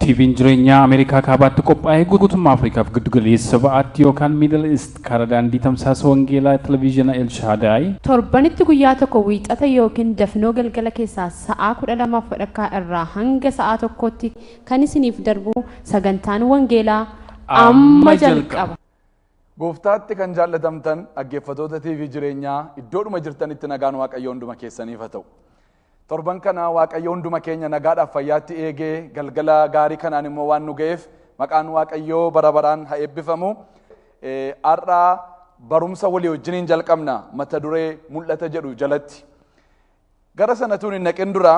TV'n jireenyaa Ameerikaa kaabaatti qophaa'ee guutummaa Afrikaaf giddu galeessa ba'aatti yookaan Middle East karaa daandii tamsaasa wangeelaa televezyiina El Shaadaay. Torbanitti guyyaa tokko wiixata yookiin dafnoo galgala keessaa sa'aa 12:30 irraa hanga sa'aa 1tti kan isiniif darbu sagantaan wangeelaa amma jalqaba. Gooftaatti kan jaallatamtan dhaggeeffattoota TV jireenyaa iddoodhuma jirtanitti nagaan Waaqayyoo hunduma keessaniif haa ta'u. Torban kana Waaqayyo hunduma keenya nagaadhaaf fayyaatti eegee galgala gaarii kanaan immoo waan nu ga'eef maqaan Waaqayyoo bara baraan haa eebbifamu. Har'a barumsa walii wajjiniin jalqabna mata duree mul'ata jedhu jalatti. Gara sanatuun hin naqin dura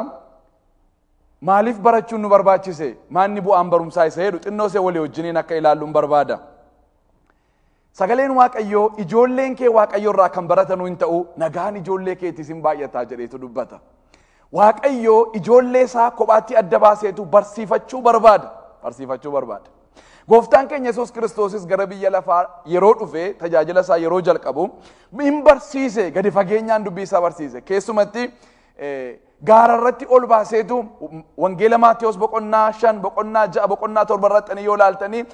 maaliif barachuun nu barbaachise? Maanni bu'aan barumsaa isa jedhu xinnoo see walii wajjiniin akka ilaalluun barbaada. Sagaleen Waaqayyoo ijoolleen kee Waaqayyoo irraa kan baratanuu hin ta'u nagaan ijoollee keetiis hin baay'ataa jedheetu dubbata. Waaqayyoo ijoollee isaa kophaatti adda baaseetu barsiifachuu barbaada. Barsiifachuu barbaada. Gooftaan keenya Yesuus Kiristoosis gara biyya lafaa yeroo dhufe tajaajila isaa yeroo jalqabu hin barsiise, gadi fageenyaan dubbii isaa barsiise. Keessumatti gaara irratti ol baaseetu wangeela Maatiyos boqonnaa 5, boqonnaa 6, boqonnaa 7 irratti yoo ilaaltanii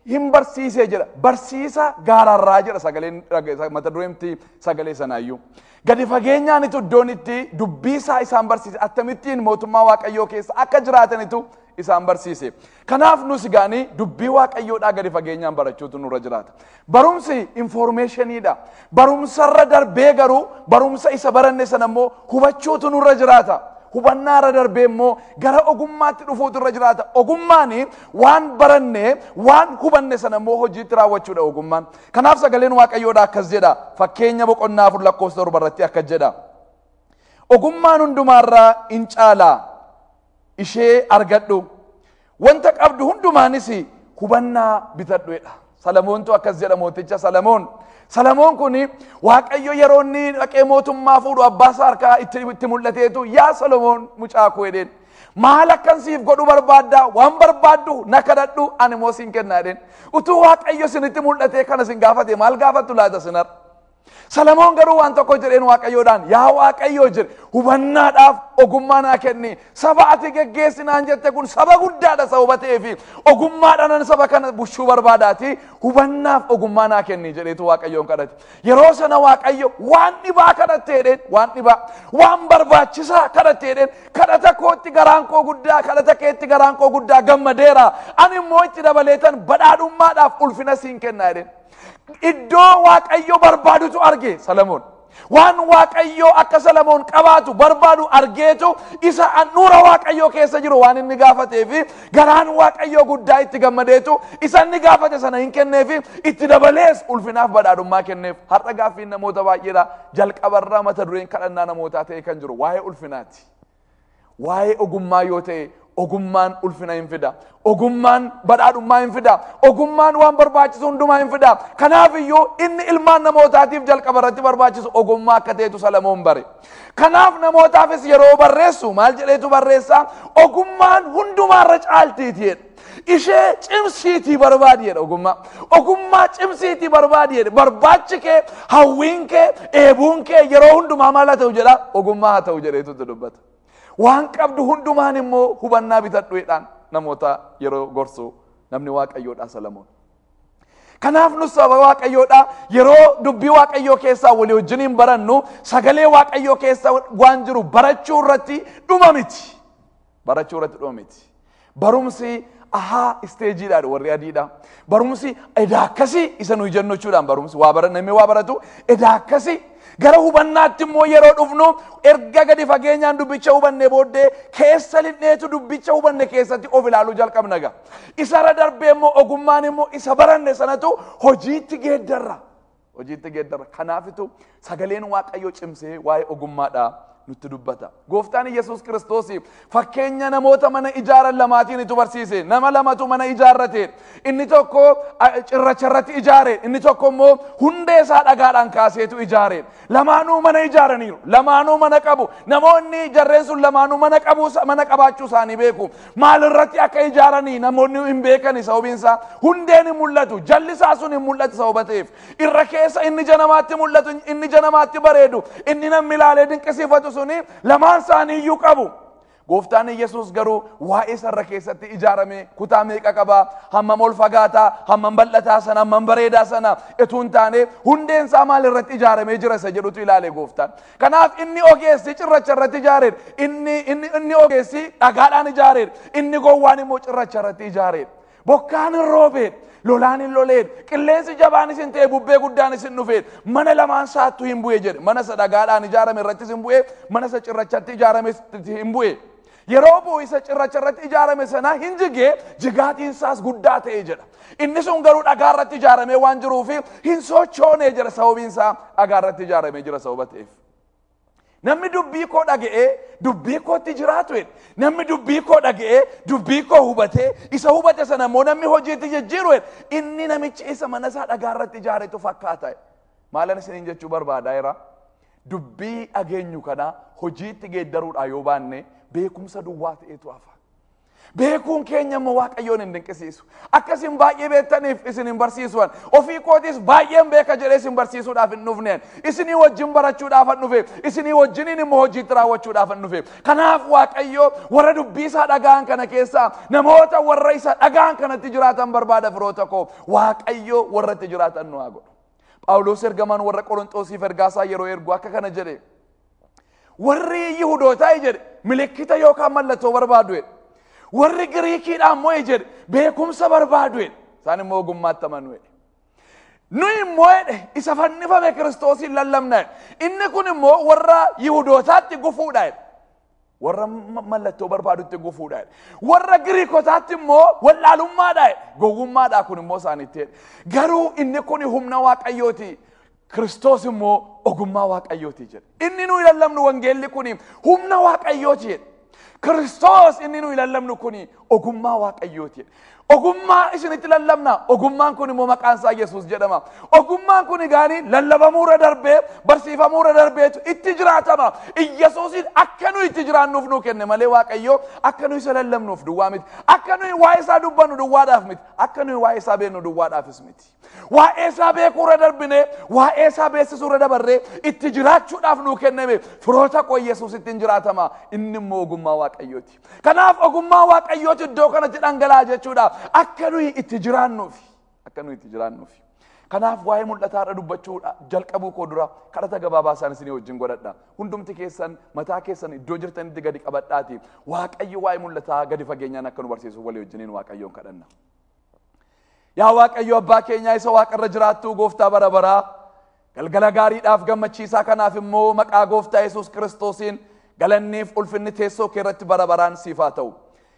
hin barsiisee jedha. Barsiisa gaararraa jedha sagaleen mata dureemti sagalee sanaayyuu. Gadi fageenyaanitu iddoon itti dubbii isaa isaan barsiise akkamittiin mootummaa Waaqayyoo keessa akka jiraatanitu isaan barsiise. Kanaaf nus gaanii dubbii Waaqayyoodhaa gadi fageenyaan barachuutu nurra jiraata. Barumsi informationiidha. Barumsarra darbee garuu barumsa isa baranne sana immoo hubachuutu nurra jiraata. Hubannaarra darbee immoo gara ogummaatti dhufuutu irra jiraata. Ogummaan waan baranne waan hubanne sana immoo hojiitti raawwachuudha ogummaan. Kanaaf sagaleen Waaqayyoodha akkas jedha. Fakkeenya boqonnaa 4 lakkoofsa 7 irratti akkas jedha. Ogummaan hundumaarraa in caalaa ishee argadhu. Wanta qabdu hundumaanis hubannaa bitadhu jedha. Salamoontu akkas jedha, mooticha Salamoon. Salamoon kun Waaqayyo yeroo inni dhaqee mootummaa fuudhu abbaa isaa harkaa itti mul'ateetu yaa Solomoon mucaa koo jedheen. Maal akkan siif godhu barbaaddaa? Waan barbaaddu na kadhadhu, ani immoo siin kennaa jedheen. Utuu Waaqayyo isinitti mul'atee kana isin gaafate maal gaafattu laata sinar? Salamoon garuu waan tokko jedheen Waaqayyoodhaan, yaa Waaqayyo jedhe, hubannaadhaaf ogummaa naa kenni. Saba ati geggeessinaan jette kun saba guddaadha sababa ta'eefi ogummaadhaan saba kana bulchuu barbaadaati hubannaaf ogummaa naa kenni jedheetu Waaqayyoon kadhate. Yeroo sana Waaqayyo waan dhibaa kadhatte jedheen, waan dhibaa waan barbaachisaa kadhatte jedheen, kadhata kootti garaan koo guddaa, kadhata keetti garaan koo guddaa gammadeera. Ani immoo itti dabaleetan badhaadhummaadhaaf ulfina siin kenna jedheen. Iddoo Waaqayyo barbaadutu arge Salamoon. Waan Waaqayyo akka Salamoon qabaatu barbaadu argeetu isa handhuura Waaqayyo keessa jiru waan inni gaafatee fi garaan Waaqayyo guddaa itti gammadeetu isa inni gaafate sana hin kenneefi itti dabalees ulfinaaf badhaadhummaa kenneef. Har'a gaaffiin namoota baay'eedha. Jalqabarraa mata dureen kadhannaa namootaa ta'e kan jiru waa'ee ulfinaati. Waa'ee ogummaa yoo ta'e ogummaan ulfina hin fida. Ogummaan badhaadhummaa hin fida. Ogummaan waan barbaachisu hundumaa hin fida. Kanaaf iyyuu inni ilmaan namootaatiif jalqaba irratti barbaachisu ogummaa akka ta'etu Salamoon bare. Kanaaf namootaafis yeroo barreessu maal jedheetu barreessaa? Ogummaan hundumaarra caaltiiti jedha. Ishee cimsiitii barbaadi jedha ogummaa. Ogummaa cimsiitii barbaadi jedha. Barbaachi kee, hawwiin kee, eebuun kee yeroo hundumaa maal haa ta'u jedha? Ogummaa haa ta'u jedheetu dubbata. Waan qabdu hundumaan immoo hubannaa bitadhu jedhaan namoota yeroo gorsu namni Waaqayyoodha Salamoon. Kanaaf nus saba Waaqayyoodha yeroo dubbii Waaqayyoo keessaa walii wajjiniin barannu sagalee Waaqayyoo keessa waan jiru barachuu irratti dhuma miti. Barachuu irratti dhuma miti. Barumsi ahaa stageiidhaan warri adiidha. Barumsi edaa akkasii isa nuyi jennu jechuudhaan barumsi waa bara namni waa baratu edaa akkasii. Gara hubannaatti immoo yeroo dhufnu erga gadi fageenyaan dubbicha hubanne booddee keessa lixneetu dubbicha hubanne keessatti of ilaaluu jalqabna gaa. Isarra darbee immoo ogummaan immoo isa baranne sanatu hojiitti geeddarra. Hojiitti geeddarra. Kanaafitu sagaleen Waaqayyoo cimsee waa'ee ogummaadhaa nutti dubbata. Gooftaan Yesuus Kiristoos fakkeenya namoota mana ijaaran lamaatiin itu barsiise. Nama lamatu mana ijaarrate. Inni tokko cirracha irratti ijaare. Inni tokko immoo hundee isaa dhagaadhaan kaaseetu ijaare. Lamaanuu mana ijaaraniiru. Lamaanuu mana qabu. Namoonni jarreen sun lamaanuu mana qabu, mana qabaachuu isaanii beeku. Maal irratti akka ijaaranii namoonni hin beekani sababiin isaa hundeen hin mul'atu. Jalli isaa sun hin mul'atu sababa ta'eef. Irra keessa inni ija namaatti mul'atu, inni ija namaatti bareedu, inni namni ilaalee dinqisiifatu suni lamaan isaanii iyyuu qabu. Gooftaan Yesuus garuu waa'ee sarara keessatti ijaarame kutaa meeqa qabaa, hammam ol fagaataa, hammam bal'ataa sana, hammam bareedaa sana utuu hin taane hundeen isaa maal irratti ijaaramee jira isa jedhutu ilaale gooftaan. Kanaaf inni ogeessi cirracha irratti ijaareedha. Inni ogeessi dhagaadhaan ijaareedha. Inni gowwaan immoo cirracha irratti ijaareedha. Bokkaan hin roobeedha. Lolaan hin loleedha. Qilleensi jabaanis hin ta'e, bubbee guddaanis hin dhufeedha. Mana lamaan saattu hin bu'e jedhe. Mana isa dhagaadhaan ijaarame irrattis hin bu'e, mana isa cirrachatti ijaarame hin bu'e. Yeroo bu'u isa cirracha irratti ijaarame sana hin jigee, jigaatiin isaas guddaa ta'e jedha. Inni sun garuu dhagaa irratti ijaaramee waan jiruuf hin sochoone jedha, sababiin isaa dhagaa irratti ijaaramee jira sababa ta'eef. Namni dubbii koo dhaga'ee dubbii kootti jiraatu jedhe. Namni dubbii koo dhaga'ee dubbii koo hubatee isa hubate sana immoo namni hojiitti jijjiiru jedhe. Inni namichi isa mana isaa dhagaa irratti ijaaretu fakkaata. Maalan isiniin jechuu barbaadaa jira? Dubbii dhageenyu kana hojiitti geeddaruudhaa yoo baanne beekumsa duwwaa ta'etu hafa. Beekuun keenya immoo Waaqayyoon hin dinqisiisu. Akka isin baay'ee beektaniif isin hin barsiisuan. Ofii kootis baay'een beeka jedhee isin barsiisuudhaaf hin dhufneen. Isinii wajjin barachuudhaaf hin dhufe. Isinii wajjiniin immoo hojiitti raawwachuudhaaf hin dhufe. Kanaaf Waaqayyo warra dubbii isaa dhaga'an kana keessaa namoota warra isa dhaga'an kanatti jiraatan barbaada firoota koo. Waaqayyo warra itti jiraatan nu haa godhu. Phaawulos ergamaan warra Qorontoosiif ergaa isaa yeroo ergu akka kana jedhe. Warri Yihudootaa jedhe milikkita yookaan mallattoo barbaadu jedhe. Warri Giriikiidhaa immoo jedhe beekumsa barbaadu jedhe. Isaan immoo ogummaatti amanu jedhe. Nuyi immoo jedhe isa fannifame Kiristoosiin lallabna jedhe. Inni kun immoo warra Yihudootaatti gufuudha jedhe. Warra mallattoo barbaadutti gufuudha jedhe. Warra Giriikotaatti immoo wallaalummaadha jedhe. Gowwummaadha kun immoo isaanitti jedhe. Garuu inni kun humna Waaqayyooti. Kiristoos immoo ogummaa Waaqayyooti jedhe. Inni nuyi lallabnu wangeelli kun humna Waaqayyooti jedhe. Kiristoos inni nuyi lallabnu kun ogummaa Waaqayyooti jedhe. Ogummaa isinitti lallabna. Ogummaan kun immoo maqaan isaa Yesuus jedhama. Ogummaan kun egaanii lallabamuurra darbee barsiifamuurra darbeetu itti jiraatama. Yesuusin akka nuyi itti jiraannuuf nuu kenne malee Waaqayyo akka nuyi isa lallabnuuf duwwaa miti. Akka nuyi waa'ee isaa dubbannu duwwaadhaaf miti. Akka nuyi waa'ee isaa beeknu duwwaadhaafis miti. Waa'ee isaa beekuurra darbinee waa'ee isaa beeksisuurra dabarree itti jiraachuudhaaf nuu kenname. Firoota koo Yesuus ittiin jiraatama. Inni immoo ogummaa Waaqayyooti. Kanaaf ogummaa Waaqayyooti iddoo kanatti dhangala'aa jechuudha. Akka nuyi itti jiraannuufi. Akka nuyi itti jiraannuufi. Kanaaf waa'ee mul'ataarra dubbachuudha jalqabuu koo dura kadhata gabaabaa isaan isinii wajjin godhadha. Hundumti keessan mataa keessan iddoo jirtanitti gadi qabadhaati. Waaqayyo waa'ee mul'ataa gadi fageenyaan akka nu barsiisuuf walii wajjiniin Waaqayyoon kadhanna. Yaa Waaqayyo abbaa keenyaa isa waaqarra jiraattuu gooftaa bara baraa galgala gaariidhaaf gammachiisaa kanaaf immoo maqaa gooftaa Yesuus Kiristoosiin galanniif ulfinni teessoo kee irratti bara baraan siif haa ta'u.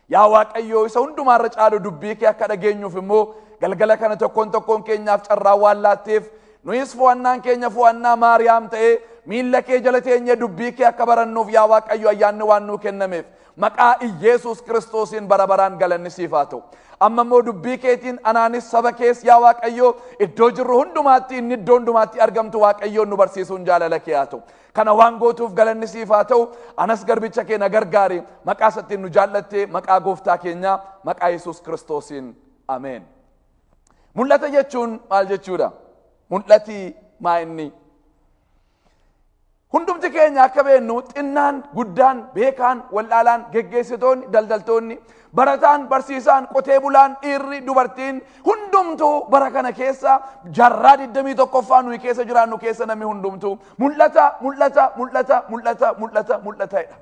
Yaa Waaqayyo isa hundumaarra caalu dubbii kee akka dhageenyuuf immoo galgala kana tokkoon tokkoon keenyaaf carraa waan laatteef nuyis fo'annaan keenya fo'annaa Maariyaam ta'ee miilla kee jala teenyee dubbii kee akka barannuuf yaa Waaqayyo ayyaanni waan nuu kennameef maqaa Iyeesuus Kiristoosiin bara baraan galanni siif haa ta'u. Amma immoo dubbii keetiin anaanis saba kees yaa Waaqayyo iddoo jirru hundumaatti inni iddoo hundumaatti argamtu Waaqayyoon nu barsiisuun jaalala kee haa ta'u. Kana waan gootuuf galanni siif haa ta'u. Anas garbicha kee na gargaari. Maqaa isattiin nu jaallatte maqaa gooftaa keenyaa maqaa Yesuus Kiristoosiin ameen. Mul'ata jechuun maal jechuudha? Mul'ati maa inni? Hundumti keenya akka beennu xinnaan, guddaan, beekaan, wallaalaan, geggeessitoonni, daldaltoonni, barataan, barsiisaan, qotee bulaan, dhiirri, dubartiin hundumtuu bara kana keessa jaarraa 21ffaa nuyi keessa jiraannu keessa namni hundumtuu mul'ata, mul'ata, mul'ata, mul'ata, mul'ata, mul'ata jedha.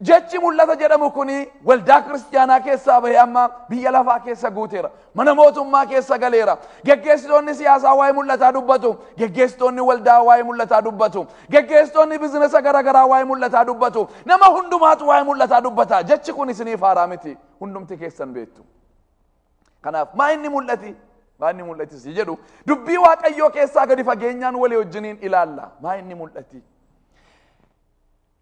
Jechi mul'ata jedhamu kuni waldaa kiristiyaanaa keessaa bahee amma biyya lafaa keessa guuteera. Mana mootummaa keessa galeera. Geggeessitoonni siyaasaa waa'ee mul'ataa dubbatu. Geggeessitoonni waldaa waa'ee mul'ataa dubbatu. Geggeessitoonni bizinesa garaagaraa waa'ee mul'ataa dubbatu. Nama hundumaatu waa'ee mul'ataa dubbata. Jechi kun isiniif haaraa miti. Hundumti keessan beektu. Kanaaf maa inni mul'ati? Maa inni mul'ati si jedhu dubbii Waaqayyoo keessaa gadi fageenyaan walii wajjiniin ilaalla. Maa inni mul'ati?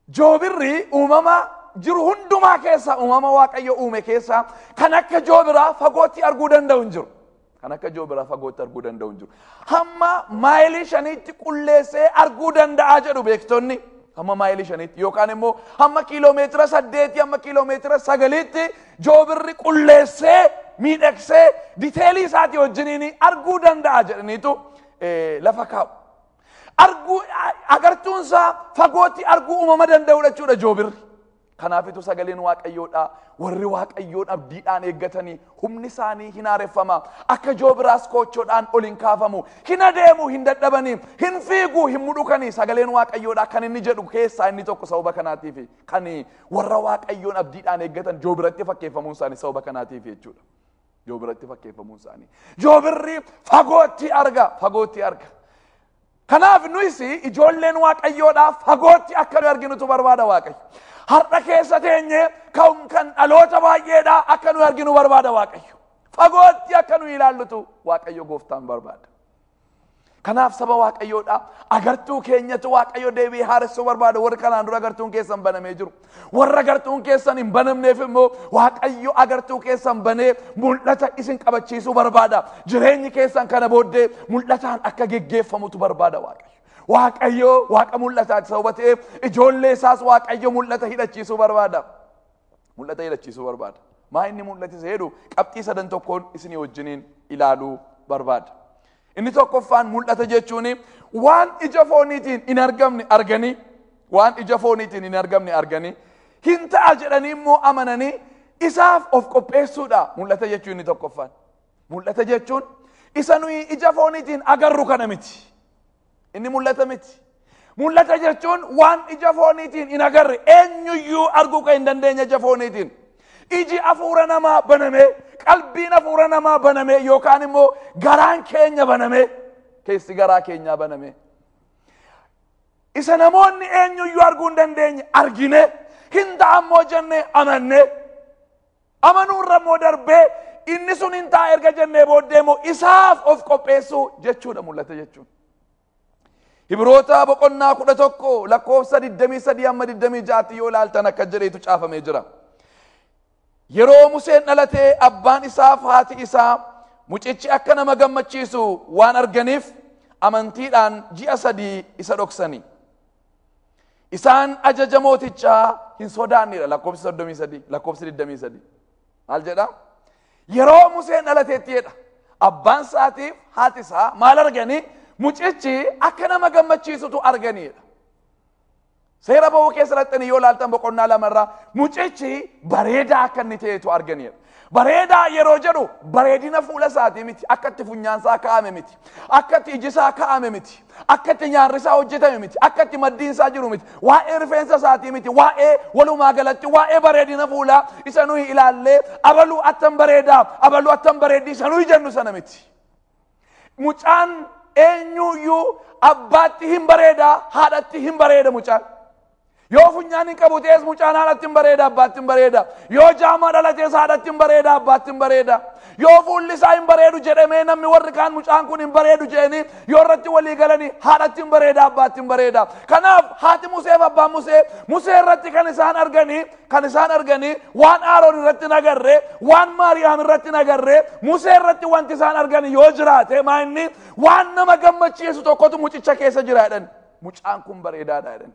Joobirri uumama jiru hundumaa keessa uumama Waaqayyo uume keessa kan akka joobiraa fagootti arguu danda'u hin jiru. Kan akka joobiraa fagootti arguu danda'u hin jiru. Hamma maayilii 5tti qulleessee arguu danda'a jedhu beektonni. Hamma maayilii 5tti yookaan immoo hamma kiiloomeetira 8 hamma kiiloomeetira 9tti joobirri qulleessee miidhagsee diteelii isaatii wajjiniin arguu danda'a jedhaniitu lafa kaa'u. Arguu agartuunsaa fagootti arguu uumama danda'u jechuudha joobirri. Kanaafitu sagaleen Waaqayyoodha. Warri Waaqayyoon abdiidhaan eeggatanii humni isaanii hin haareffama. Akka joobiraas koochoodhaan ol hin kaafamu. Hin adeemu, hin dadhabanii, hin fiigu, hin mudhukanii. Sagaleen Waaqayyoodha kan inni jedhu keessaa inni tokko sababa kanaatiif kan warra Waaqayyoon abdiidhaan eeggatan joobiratti fakkeeffamuun isaanii sababa kanaatiif jechuudha. Joobiratti fakkeeffamuun isaanii. Joobirri fagootti arga, fagootti arga. Kanaaf nuyis ijoolleen Waaqayyoodhaa fagootti akka nu arginutu barbaada Waaqayyo. Har'a keessa teenyee kan dhaloota baay'eedhaa akka nu arginu barbaada Waaqayyo. Fagootti akka nu ilaallutu Waaqayyo gooftaan barbaada. Kanaaf saba Waaqayyoodhaa agartuu keenyatu Waaqayyo deebi'ee haaressuu barbaada. Warri kanaan dura agartuun keessan banamee jiru. Warra agartuun keessan hin banamneef immoo Waaqayyo agartuu keessan banee mul'ata isin qabachiisuu barbaada. Jireenyi keessan kana booddee mul'ataan akka geggeeffamutu barbaada Waaqayyo. Waaqayyo Waaqa mul'ataati sababa ta'eef ijoollee isaas Waaqayyo mul'ata hidhachiisuu barbaada. Mul'ata hidhachiisuu barbaada. Maa inni mul'atise jedhu qabxii sadan tokkoon isinii wajjiniin ilaaluu barbaada. Inni tokkoffaan mul'ata jechuun waan ija fooniitiin hin argamne arganii, waan ija fooniitiin hin argamne arganii, hin ta'a jedhanii immoo amananii isaaf of qopheessuudha mul'ata jechuun inni tokkoffaan. Mul'ata jechuun isa nuyi ija fooniitiin agarru kana miti. Inni mul'ata miti. Mul'ata jechuun waan ija fooniitiin hin agarre eenyuyyuu arguu kan hin dandeenye ija fooniitiin. Iji hafuura namaa banamee, qalbiin hafuura namaa banamee yookaan immoo garaan keenya banamee, keessi garaa keenyaa banamee. Isa namoonni eenyuyyuu arguu hin dandeenye argine, hin ta'a immoo jennee amannee, amanuurra immoo darbee inni sun hin ta'a erga jennee booddee immoo isaaf of qopheessuu jechuudha mul'ata jechuun. Hibroota boqonnaa 11 lakkoofsa 23 hamma 26 yoo ilaaltan akka jedheetu caafamee jira. Yeroo Museen dhalatee abbaan isaaf haati isaa mucichi akka nama gammachiisu waan arganiif amantiidhaan ji'a 3 isa dhoksani. Isaan ajaja mootichaa hin sodaannedha lakkoofsi 33 lakkoofsi 23. Maal jedha? Yeroo Museen dhalateetti jedha. Abbaan isaatiif haati isaa maal arganii? Mucichi akka nama gammachiisutu arganiidha. Seera ba'uu keessa dhaqxanii yoo ilaaltan boqonnaa 2 irraa mucichi bareedaa akka inni ta'etu arganiidha. Bareedaa yeroo jedhu bareedina fuula isaatii miti, akka itti funyaan isaa kaa'ame miti, akka itti iji isaa kaa'ame miti, akka itti nyaarri isaa hojjetame miti, akka itti maddiin isaa jiru miti, waa'ee rifeensa isaatii miti, waa'ee walumaa galatti waa'ee bareedina fuulaa isa nuyi ilaallee abaluu attam bareedaa, abaluu attam bareeddii isa nuyi jennu sana miti. Mucaan eenyuyyuu abbaatti hin bareedaa, haadhatti hin bareeda mucaan. Yoo funyaan hin qabu ta'es mucaan haadhatti hin bareeda, abbaatti hin bareeda. Yoo jaamaa dhalatees haadhatti hin bareeda, abbaatti hin bareeda. Yoo fuulli isaa hin bareedu jedhamee namni warri kaan mucaan kun hin bareedu jedhanii yoo irratti walii galanii haadhatti hin bareeda, abbaatti hin bareeda. Kanaaf haati Museef abbaan Musee, Musee irratti kan isaan arganii waan Aaroon irratti hin agarre, waan Maariyaam irratti hin agarre, Musee irratti wanti isaan arganii yoo jiraate maa inni waan nama gammachiisu tokkotu mucicha keessa jira jedhan. Mucaan kun bareedaadha jedhan.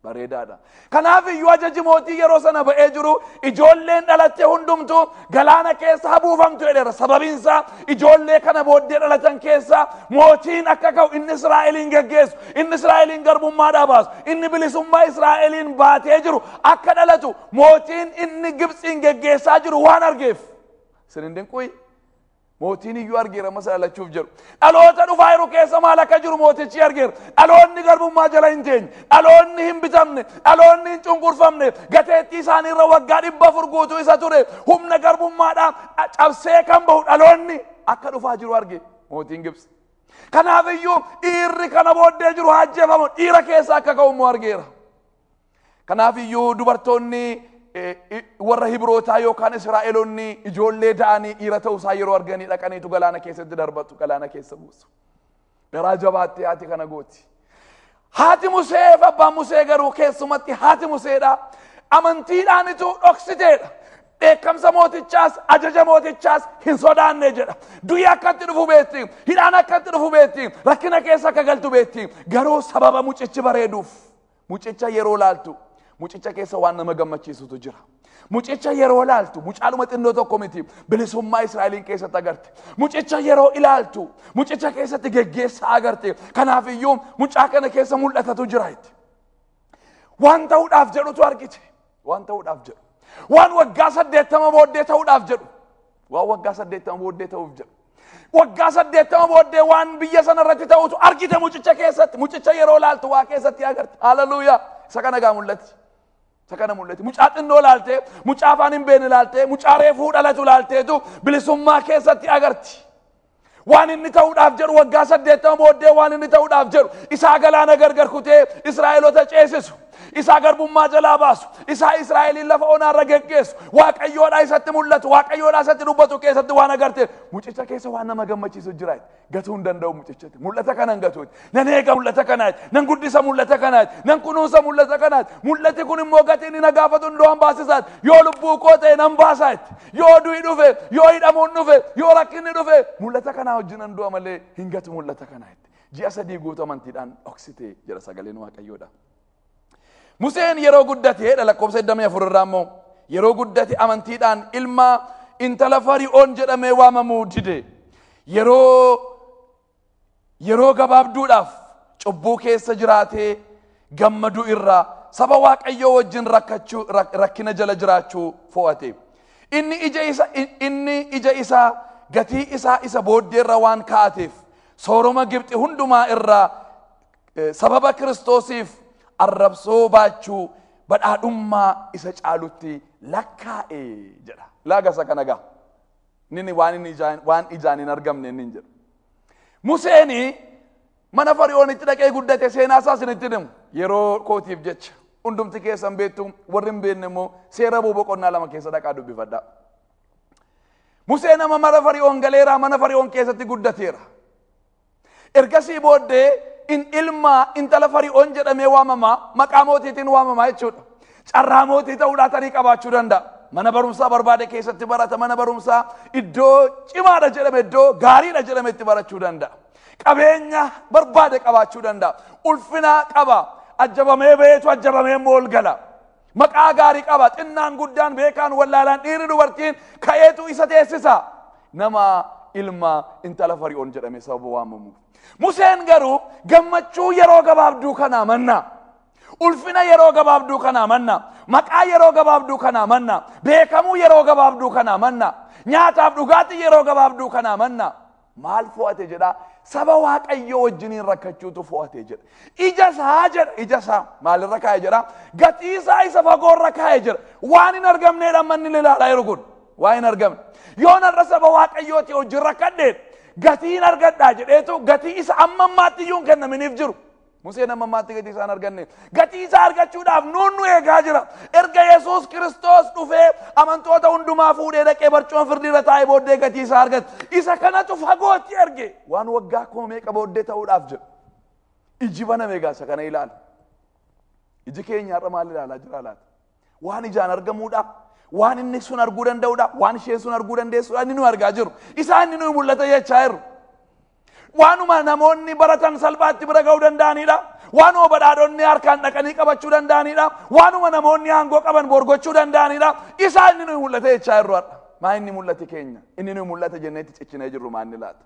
Bareedaadha. Kanaaf iyyuu ajaji mootii yeroo sana ba'ee jiru ijoolleen dhalatte hundumtuu galaana keessa habuufamtu jedheera. Sababiin isaa ijoollee kana booddee dhalatan keessa mootiin akka ka'u inni Israa'eliin geggeessu, inni Israa'eliin garbummaadhaa baasu, inni bilisummaa Israa'eliin baatee jiru akka dhalatu mootiin inni Gibxiin geggeessaa jiru waan argeef. Isin hin dinquyi? Mootiin iyyuu argeera masa dhalachuuf jedhu. Dhaloota dhufaa jiru keessa maal akka jiru mootichi argeera. Dhaloonni garbummaa jala hin teenye, dhaloonni hin bitamne, dhaloonni hin cunqurfamne, gateettii isaanii irra waggaa 400 guutuu isa ture humna garbummaadhaa cabsee kan bahu dhaloonni akka dhufaa jiru arge mootiin Gibxi. Kanaaf iyyuu dhiirri kana booddee jiru haa ajjeefamu, dhiira keessa akka ka'u immoo argeera. Kanaaf iyyuu dubartoonni warra Hibrootaa yookaan Israa'eloonni ijoollee da'anii dhiira ta'uu isaa yeroo arganii dhaqaniitu galaana keessatti darbatu, galaana keessa buusu. Garaa jabaattee haati kana gooti. Haati Musee fi abbaan Musee garuu keessumatti haati Museedha. Amantiidhaanitu dhoksiteedha. Dheekkamsa mootichaas ajaja mootichaas hin sodaanne jedha. Du'i akkatti dhufu beekti, hidhaan akkatti dhufu beekti, rakkina keessa akka galtu beekti. Garuu sababa mucichi bareeduuf mucicha yeroo laaltu mucicha keessa waan nama gammachiisutu jira. Mucicha yeroo laaltu mucaaluma xinnoo tokko miti bilisummaa Israa'eliin keessatti agarte. Mucicha yeroo ilaaltu mucicha keessatti geggeessaa agarte. Kanaaf iyyuu mucaa kana keessa mul'atatu jira itti. Waan ta'uudhaaf jedhutu argite. Waan ta'uudhaaf jedhu. Waan waggaa 80 booddee ta'uudhaaf jedhu. Waan waggaa 80 booddee ta'uuf jedhu. Waggaa 80 booddee waan biyya sana irratti ta'utu argite mucicha keessatti. Mucicha yeroo laaltu waa keessatti agarti. Haleluuyaa. Isa kana gaa mul'atti. Isa kana mul'atti. Mucaa xinnoo laaltee, mucaa afaan hin beekne laaltee, mucaa reefuu dhalatu laalteetu bilisummaa keessatti agarti. Waan inni ta'uudhaaf jedhu waggaa 80 booddee waan inni ta'uudhaaf jedhu isaa galaana gargar kutee Israa'eloota ceesisu. Isaa garbummaa jalaa baasu. Isaa Israa'eliin lafa onaarra geggeessu. Waaqayyoodhaa isatti mul'atu. Waaqayyoodhaa isatti dubbatu keessatti waan agarte. Mucicha keessa waan nama gammachiisu jira. Gatuu hin danda'u mucichatti. Mul'ata kana hin gatuuti. Nan eega mul'ata kanaati. Nan guddisa mul'ata kanaati. Nan kunuunsa mul'ata kanaati. Mul'ati kun immoo gatii inni na gaafatu hunduu an baasisaati. Yoo lubbuu koo ta'e nan baasaati. Yoo du'i dhufe, yoo hidhamuun dhufe, yoo rakkinni dhufe, mul'ata kanaa wajjin nan du'a malee hin gatu mul'ata kanaati. Ji'a 3 guutuu amantiidhaan dhoksite jedha sagaleen Waaqayyoodha. Museen yeroo guddate lakkoofsa 24 irraa immoo yeroo guddate amantiidhaan ilma intala Fari'oon jedhamee waamamuu dide. Yeroo gabaabduudhaaf cubbuu keessa jiraatee gammaduu irraa saba Waaqayyoo wajjin rakkina jala jiraachuu fo'ate. Inni ija isaa gatii isaa isa booddeerra waan kaa'ateef sooroma Gibxi hundumaa irraa sababa Kiristoosiif arrabsoo baachuu badhaadhummaa isa caalutti lakkaa'e jedha. Laaga isa kana gaa. Inni waan ijaan hin argamne inni jedhu. Museen mana Fari'oonitti dhaqee guddate seenaa isaa isinitti himu yeroo kootiif jecha. Hundumti keessan beektu, warri hin beekne immoo seera boqonnaa 2 keessa dhaqaa dubbifadhaa. Museen nama mana Fari'oon galeera, mana Fari'oon keessatti guddateera. Ergasii booddee in ilma intala Fari'oon jedhamee waamama, maqaa mootiitiin waamama jechuudha. Carraa mootii ta'uudhaa tarii qabaachuu danda'a. Mana barumsaa barbaade keessatti barata, mana barumsaa iddoo cimaadha jedhame, iddoo gaariidha jedhame itti barachuu danda'a. Qabeenya barbaade qabaachuu danda'a. Ulfina qaba. Ajjabamee beetu ajjabamee immoo ol gala. Maqaa gaarii qaba. Xinnaan guddaan beekaan wallaalaan dhiirri dubartiin ka'eetu isa teessisa. Nama ilma intala Fari'oon jedhame sababa waamamuuf. Museen garuu gammachuu yeroo gabaabduu kanaa manna. Ulfina yeroo gabaabduu kanaa manna. Maqaa yeroo gabaabduu kanaa manna. Beekamuu yeroo gabaabduu kanaa manna. Nyaataaf dhugaatii yeroo gabaabduu kanaa manna. Maal fo'ate jedha? Saba Waaqayyoo wajjiniin rakkachuutu fo'ate jedha. Ija isaa jedha. Ija isaa maalirra kaa'e jedha? Gatii isaa isa fagoorra kaa'e jedha. Waan hin argamneedha manni ilaalaa jiru kun. Waan hin argamne. Yoon har'a saba Waaqayyooti wajjin rakkadheen gatii hin argadhaa jedheetu gatii isa amma ammaatti iyyuu hin kennaminiif jiru. Museen amma ammaatti gatii isaa hin arganne. Gatii isaa argachuudhaaf nuun nu eegaa jira. Erga Yesuus Kiristoos dhufee amantoota hundumaa fuudhee dhaqee barcuma firdiirra taa'ee booddee gatii isaa argate. Isa kanatu fagootti erge. Waan waggaa kuma meeqa booddee ta'uudhaaf jedhu. Iji baname egaa isa kana ilaala. Iji keenya har'a maal ilaalaa jira laata? Waan ijaan argamuudha. Waan inni sun arguu danda'uudha. Waan isheen sun arguu dandeessuudha. Inni nu argaa jiru. Isaan inni nu mul'ata jechaa jiru. Waanuma namoonni baratan salphaatti bira ga'uu danda'anidha. Waanuma badhaadhonni harkaan dhaqanii qabachuu danda'anidha. Waanuma namoonni aangoo qaban borgochuu danda'anidha. Isaan inni nu mul'ata jechaa jirru har'a. Maa inni mul'ate keenya? Inni nu mul'ata jenneetti ciccinee jirru maa inni laata?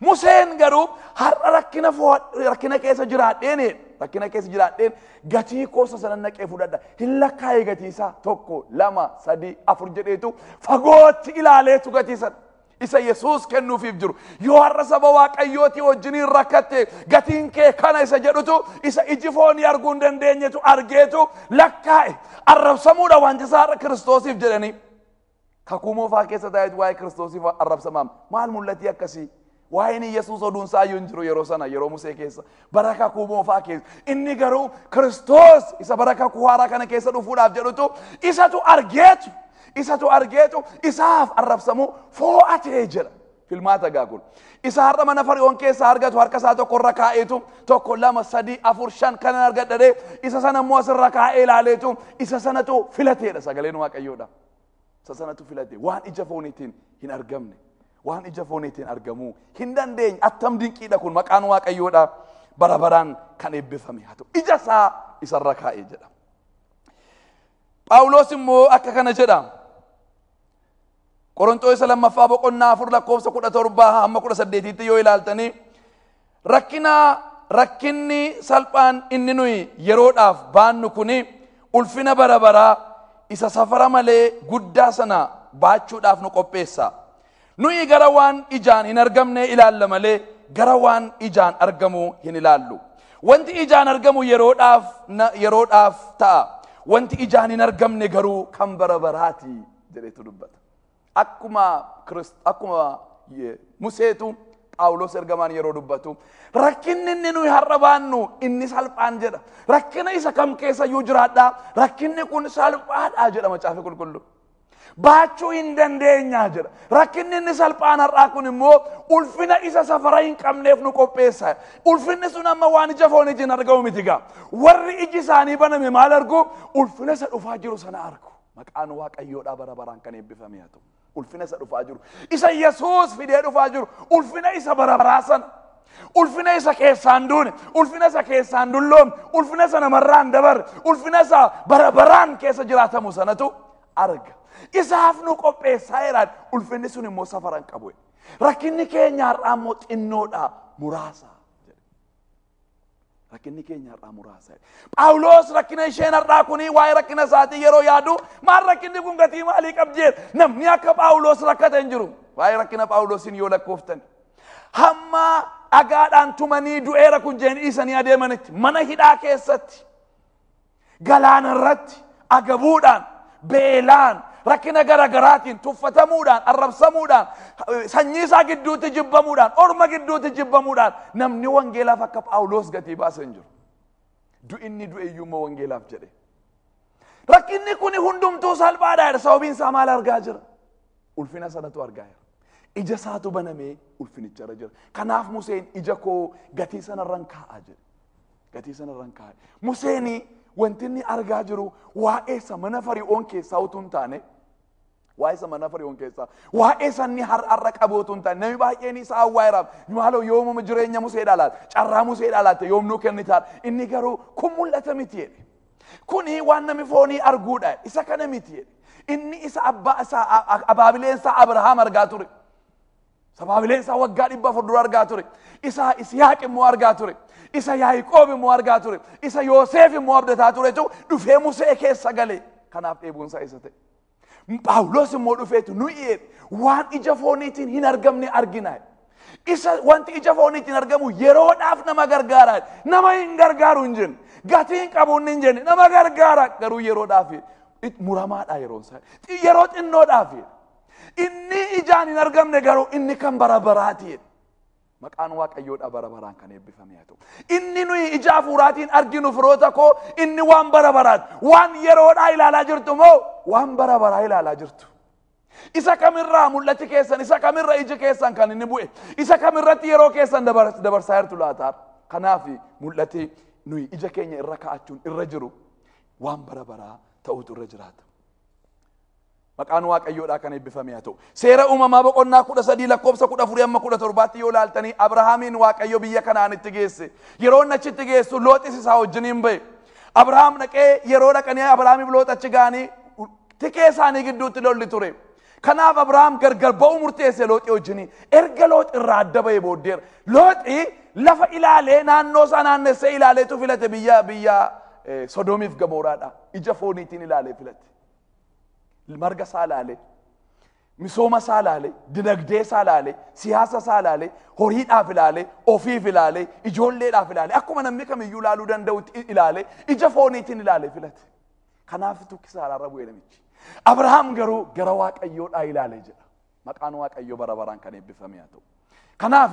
Museen garuu har'a rakkina keessa jiraadheen, rakkina keessa jiraadheen gatii koosa sana naqee fudhadha. Hin lakkaa'e gatii isaa 1, 2, 3, 4 jedheetu fagootti ilaaleetu gatii sana. Isa Yesuus kennuufiif jiru. Yoo har'a saba Waaqayyootii wajjiniin rakkatte gatiin kee kana isa jedhutu isa iji foonii arguu hin dandeenyetu argeetu lakkaa'e. Arrabsamuudha wanti isaa har'a Kiristoosiif jedhanii. Kakuu moofaa keessa taa'etu waa'ee Kiristoosiif arrabsamaam. Maal mul'atii akkasii? Waa'een Yesuus oduun isaa iyyuu hin jiru yeroo sana, yeroo Musee keessa. Bara kakuu moofaa keessa. Inni garuu Kiristoos isa bara kakuu haaraa kana keessa dhufuudhaaf jedhutu isatu argeetu. Isatu argeetu isaaf arrabsamuu foo'atee jedha. Filmaata gaa kun. Isa har'a mana Fari'oon keessa argatu harka isaa tokko irra kaa'eetu 1, 2, 3, 4, 5 kanan argadhadhee isa sana immoo asirra kaa'ee ilaaleetu isa sanatu filateedha sagaleen Waaqayyoodha. Isa sanatu filate. Waan ija fooniitiin hin argamne. Waan ija fooniitiin argamuu hin dandeenye. Attam dinqiidha kun maqaan Waaqayyoodha. Bara baraan kan eebbifame haa ta'u. Ija isaa isarra kaa'ee jedha. Phaawulos immoo akka kana jedha. Qorontoos 2 boqonnaa 4 lakkoofsa 17 hamma 18 yoo ilaaltanii rakkinni salphaan inni nuyi yeroodhaaf baannu kuni ulfina bara baraa Isa safara malee guddaa sana baachuudhaaf nu qopheessa. Nuyi gara waan ijaan hin argamne ilaalla malee gara waan ijaan argamu hin ilaallu. Wanti ijaan argamu yeroodhaaf ta'a. Wanti ijaan hin argamne garuu kan bara baraati jedhetu dubbata. Akkuma Museetu Phaawulos ergamaan yeroo dubbatu rakkinni inni nuyi har'a baannu inni salphaan jedha. Rakkina isa kam keessa iyyuu jiraadhaa, rakkinni kun salphaadhaa jedha macaafa qulqulluu. Baachuu hin dandeenyaa jedha. Rakkinni inni salphaan har'aa kun immoo ulfina isa safara hin qabneef nu qopheessa. Ulfinni sun amma waan ija fooniitiin argamu miti gaa. Warri iji isaanii baname maal argu? Ulfina isa dhufaa jiru sana argu. Maqaan Waaqayyoodhaa bara baraan kan eebbifame haa ta'u. Ulfina isa dhufaa jiru. Isa Yesuus fidee dhufaa jiru. Ulfina isa bara baraa sana. Ulfina isa keessaan duune, ulfina isa keessaan dulloomne, ulfina isa namarraan dabarre, ulfina isa bara baraan keessa jiraatamu sanatu arga. Isaaf nu qopheessaa jiraan. Ulfinni sun immoo safara hin qabu. Rakkinni keenya har'aa immoo xinnoodha, muraasa. Rakkinni keenya har'aa muraasa. Phaawulos rakkina isheen har'aa kuni waa'ee rakkina isaatii yeroo yaadu maal rakkinni kun gatii maalii qabdi jedhe. Namni akka Phaawulos rakkate hin jiru. Waa'ee rakkina Phaawulosiin yoo lakkooftan. Hamma dhagaadhaan tumanii du'eera kun jedhanii dhiisanii adeemanitti mana hidhaa keessatti galaana irratti agabuudhaan beelaan rakkina garaagaraatiin tuffatamuudhaan arrabsamuudhaan sanyii isaa gidduutti jibbamuudhaan orma gidduutti jibbamuudhaan namni wangeelaaf akka Phaawulos gatii baase hin jiru. Du'inni du'e iyyuu wangeelaaf jedhe. Rakkinni kun hundumtuu salphaadha jedha. Sababiin isaa maal argaa jira? Ulfina sanatu argaa jira. Ija isaatu banamee ulfinicharra jira. Kanaaf Museen ija koo gatii sanarran kaa'aa jedhe. Gatii sanarran kaa'e. Museen wanti inni argaa jiru waa'ee isa mana Fari'oon keessaa utuu hin taane, waa'ee isa mana Fari'oon keessaa, waa'ee sanni har'a qabu utuu hin taane, namni baay'een isaa awwaayiraaf maaloo yoomuma jireenya Musee dhaalaate, carraa Musee dhaalaate yoomnuu kennitaan, inni garuu kun mul'ata miti jedhe. Kuni waan namni foonii arguudha, isa kana miti jedhe. Inni isa abbaa isaa abaabileen isaa Abrahaam argaa ture. Sabaabileen isaa waggaa 400 dura argaa ture. Isa Isihaaq immoo argaa ture. Isa Yaaqoob immoo argaa ture. Isa Yoosef immoo abdataa turetu dhufee Musee keessa gale. Kanaaf dheebuun isaa isa ta'e. Phaawulos immoo dhufeetu nuyi waan ija fooniitiin hin argamne argina. Isa wanti ija fooniitiin argamu yeroodhaaf nama gargaara. Nama hin gargaaru hin jenne. Gatii hin qabu hin jenne. Nama gargaara garuu yeroodhaaf muramaadha yeroon isaa. Yeroo xinnoodhaaf. Inni ijaan hin argamne garuu inni kan bara baraati. Maqaan Waaqayyoodha bara baraan kan eebbifame haa ta'u. Inni nuyi ija hafuuraatiin arginu firoota koo inni waan bara baraati. Waan yeroodhaa ilaalaa jirtu moo waan bara baraa ilaalaa jirtu? Isa kamirraa mul'ati keessan, isa kamirra iji keessan kan inni bu'e, isa kamirratti yeroo keessan dabarsaa jirtu laata? Kanaaf mul'ati nuyi ija keenya irra kaa'achuun irra jiru waan bara baraa ta'utu irra jiraata. Maqaan Waaqayyoodhaa kan eebbifame haa ta'u. Seera uumamaa boqonnaa 13 lakkoofsa 14 amma 17 yoo ilaaltanii Abrahaamiin Waaqayyo biyya Kanaanitti geesse. Yeroo inni achitti geessu Looxis isaa wajjiniin ba'e. Abrahaam dhaqee yeroo dhaqanii Abrahaamiif Loox achi ga'anii tikee isaanii gidduutti lolli ture. Kanaaf Abrahaam gargar ba'uu murteesse Looxii wajjiniin. Erga Loox irraa adda ba'e booddeera. Looxi lafa ilaalee naannoo isaa naannessee ilaaleetu filate biyya Sodoomiif Gamooraadha. Ija fooniitiin ilaalee filate. Marga isaa ilaalee, misooma isaa ilaalee, dinagdee isaa ilaalee, siyaasa isaa ilaalee, horiidhaaf ilaalee, ofiif ilaalee, ijoolleedhaaf ilaalee, akkuma namni kamiyyuu ilaaluu danda'utti ilaalee, ija fooniitiin ilaalee filate. Kanaaf tukkisaarra bu'e namichi. Abrahaam garuu gara Waaqayyoodhaa ilaalee jedha. Maqaan Waaqayyoo bara baraan kan eebbifame haa ta'u. Kanaaf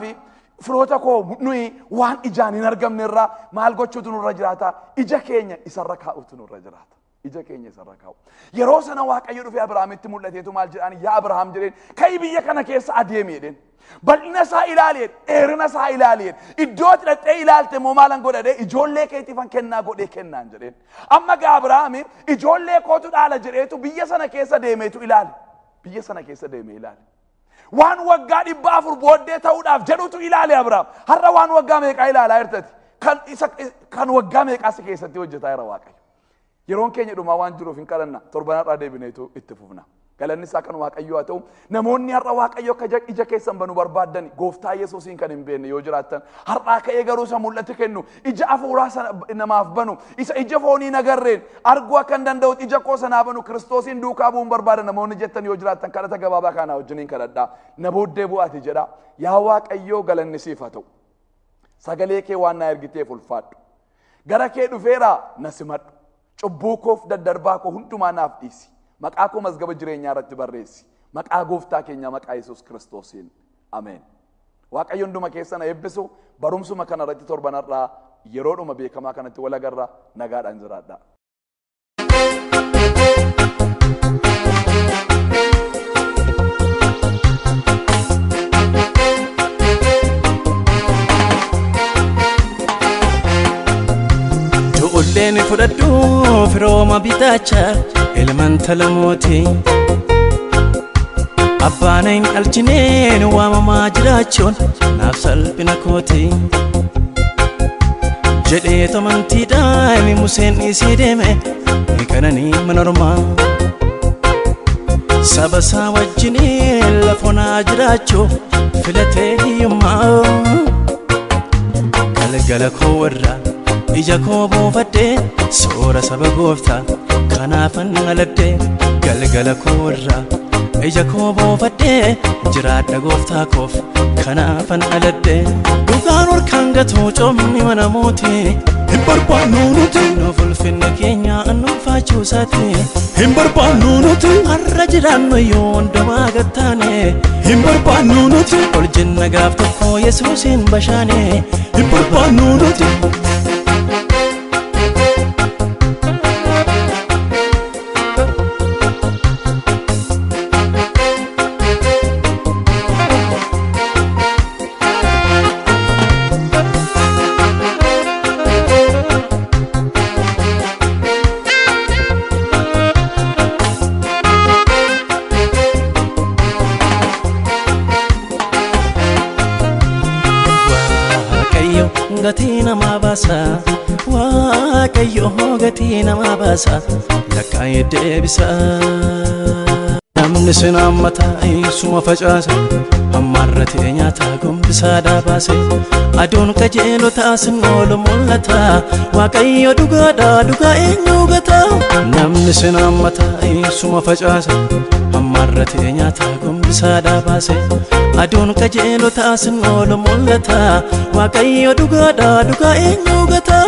firoota koo nuyi waan ijaan hin argamne irraa maal gochuutu nurra jiraata? Ija keenya isarra kaa'utu nurra jiraata. Ija keenya isarra kaa'u. Yeroo sana Waaqayyo dhufee Abrahaamitti mul'ateetu maal jedhaan? Yaa Abrahaam jedheen, ka'i biyya kana keessa adeemi jedheen. Bal'ina isaa ilaali, dheerina isaa ilaali. Iddoo ati dhaqxee ilaalte immoo maalan godhadhee? Ijoollee keetiifan kennaa godhee kennaan jedheen. Amma gaa Abrahaami ijoollee kootu dhaala jedheetu biyya sana keessa deemeetu ilaali. Biyya sana keessa deemee ilaali. Waan waggaa 400 booddee ta'uudhaaf jedhutu ilaali Abrahaam. Har'a waan waggaa meeqaa ilaalaa jirtati? Kan waggaa meeqaa si keessatti hojjetaa jira Waaqayyo. Yeroon keenya dhumaa waan jiruuf hin kadhanna. Torban har'aa deebineetu itti fufna. Galanni isaa kan Waaqayyoo haa ta'u. Namoonni har'a Waaqayyo akka ija keessan banu barbaaddan gooftaa Yesuusiin kan hin beekne yoo jiraattan har'aa ka'ee garuu isa mul'atu kennu ija hafuuraa sana namaaf banu isa ija foonii nagarreen arguu akka hin danda'utti ija koo sanaa banu Kiristoosiin duukaa bu'uun barbaada namoonni jettan yoo jiraattan kadhata gabaabaa kanaa wajjiniin kadhadhaa. Na booddee bu'aati jedha. Yaa Waaqayyoo galanni siif haa ta'u. Sagalee kee waan na ergiteef ulfaadhu. Gara kee dhufeera na simadhu. Cubbuu koof daddarbaa koo hundumaa naaf dhiisi. Maqaa koo mazgaba jireenyaa irratti barreessi. Maqaa gooftaa keenya maqaa Yesuus Kiristoosiin. Ameen. Waaqayyo hunduma keessan eebbisu barumsuma kana irratti torbanarraa yeroodhuma beekamaa kanatti wal agarra nagaadhaan jiraadha. Ijoolleen fudhadhu firooma bitaacha ilmaan talamooti. Abbaan hin dhalchineen waamamaa jiraachuun naaf salphina kooti. Jedhee amantiidhaan Museen dhiisee deeme kananii mana ormaa. Saba isaa wajjiniin lafonaa jiraachuu filatee hiyyummaa. Galgala koo irraa ija koo buufadhee soora saba gooftaa kanaafan aladhee. Galgala koo irraa ija koo buufadhee jiraadha gooftaa koof kanaafan aladhee. Dhugaan harkaan gatuu coomni mana mootii hin barbaannu nuti. Nuuf ulfinna keenya nuunfaachuu isaati hin barbaannu nuti. Har'a jiraannu iyyuu hundumaa gattaane hin barbaannu nuti. Ol jenna gaaf tokko Yesuusiin bashaane hin barbaannu nuti. Gatii namaa baasa, Waaqayyo gatii namaa baasa, lakkaa'ee deebisa. Namni sin hammata suma facaasa, hammaarratee nyaata gombisaa dhaabaase. Aduun qajeelotaa sin oolu mul'ata, Waaqayyo dhugaadha dhugaa eenyu gata. Namni sin hammata suma facaasa, hammaarratee nyaata gombisaa dhaabaase. Aduun qajeelotaa sin oolu mul'ata, Waaqayyo dhugaadha dhugaa eenyu gata.